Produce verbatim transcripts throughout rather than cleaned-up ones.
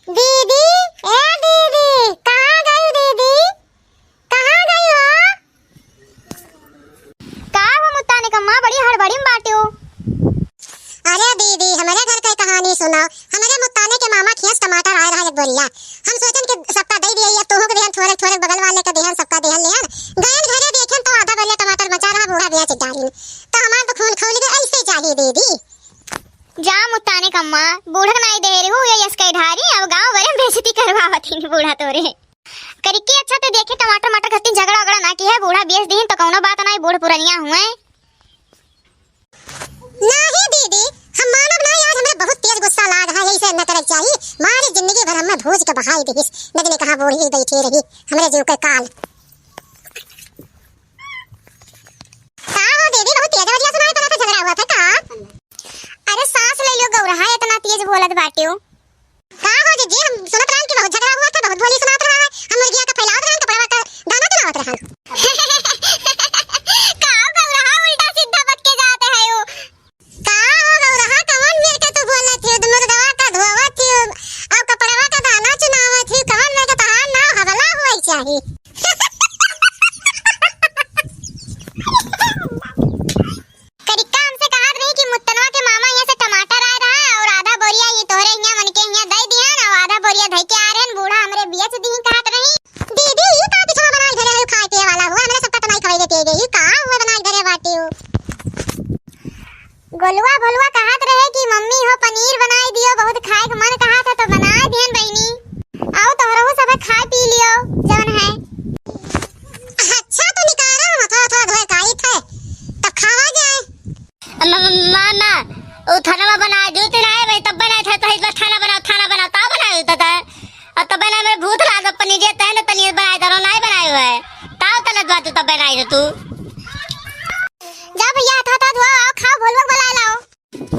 दीदी, ए दीदी, कहाँ गई दीदी? कहाँ गई हो? का हो मुत्ताने क अम्मा, बड़ी हड़बड़ी में बाटे हो? अरे दीदी, हमरे घर क कहानी सुनाओ। हमरे मुत्ताने क मामा खियस टमाटर आए रहा एक बोरिया। हम सोचन कि सबका दे दिए, या तोहू के देहन, थोड़े थोड़े बगल वाले के देहन, सबका देहन लेहन। गयन घरे देखेन तो आधा बोरिया टमाटर बचा रहा, बूढ़ा बेच डालिन। तो हमार तो खून खौल गए, ऐसे चाहिए दीदी। जा मुत्ताने क अम्मा, बूढ़ा क नाई दे रहू, ये यस कई ढारी, अब गाँव भरे में बेइज्जती करवावत ही बूढ़ा तोरे। करिके अच्छा ते देखे टमाटर मटर खत्ती झगड़ा उगड़ा ना किहे, बूढ़ा बेच दीन तो कौनो बात नाई, बूढ़ पुरनिया हुए। नाही दीदी, हम मानब नाही, आज हमरे बहुत तेज गुस्सा लाग है, यही से न करे के चाही। मारी जिंदगी भर हमें भूज के बहाई दिहिस, न जाने कहाँ बूढ़ी बैठी रही, हमरे जीव के काल। का हो दीदी, बहुत तेज आवाजिया सुनाई पड़त है, झगड़ा हुआ था का? अरे सांस ले लियो गौरहा, इतना तेज बोलत बाटियो। का हो जीजी, हम सुनत रहन कि बहुत झगड़ा हुआ था, बहुत बोली सुनात रहा है। हम मुर्गिया का फैलावत रहन, कपड़वा का दाना चुनावत रहन। का हो गौरहा, उल्टा सीधा बक के जाते हैं वो। का हो गौरहा, कवन मेर के तू बोलत ही? मुर्गवा का धोवत ही, अब कपड़वा का दाना चुनावत ही, कवन मेर के? तहार नाव हबला हुआ ही चाही। करिका हमसे कहत रही कि मुत्तनवा के मामा हियाँ से टमाटर आए रहा और आधा बोरिया ये तोहरे हियाँ मन के हियाँ दे दिहन और आधा बोरिया धई के आ रहन, बूढ़ा हमरे बेच दिही कहत रही। दीदी, ई का पिछवा बनाई धरे हो, खाए पिए वाला हुआ, हमरे सबका तनाई खवाई देते गई, ई का हुआ बनाई धरे बाटे हो? गोलुआ भोलुआ कहत रहे कि मम्मी हो पनीर बनाई दियो, बहुत खाए के मन कहत है तो बनाए दिहन बहिनी। आओ तोहरहू सब खाए पी लियो जवन है। अच्छा तो निकारा, हम थोड़ा थोड़ा धोए काई थे, तब खावा जाए। म-, म-, मामा, उ थानवा बना दू, तू ना आए भाई, तब बनाए थे, तो इस बार थाना बनाओ, थाना बनाओ, तब बनाए होता था। और तब बनाए मेरे भूत ला दो, पनीर जे तहने तनी बनाए दो, नहीं बनाए हुए। ताव तलत बात तब बनाए दे तू। जा भैया, हाथ हाथ धोआ, आओ खाओ, भोलवा बुला लाओ।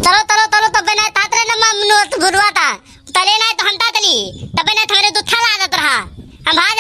चलो, चलो, चलो, तब बनाए तात रे ना ममनू, तू भुलवा था। तले ना तो हम तात ली, तब बनाए थाने दूध था ला दत रहा। हम भाग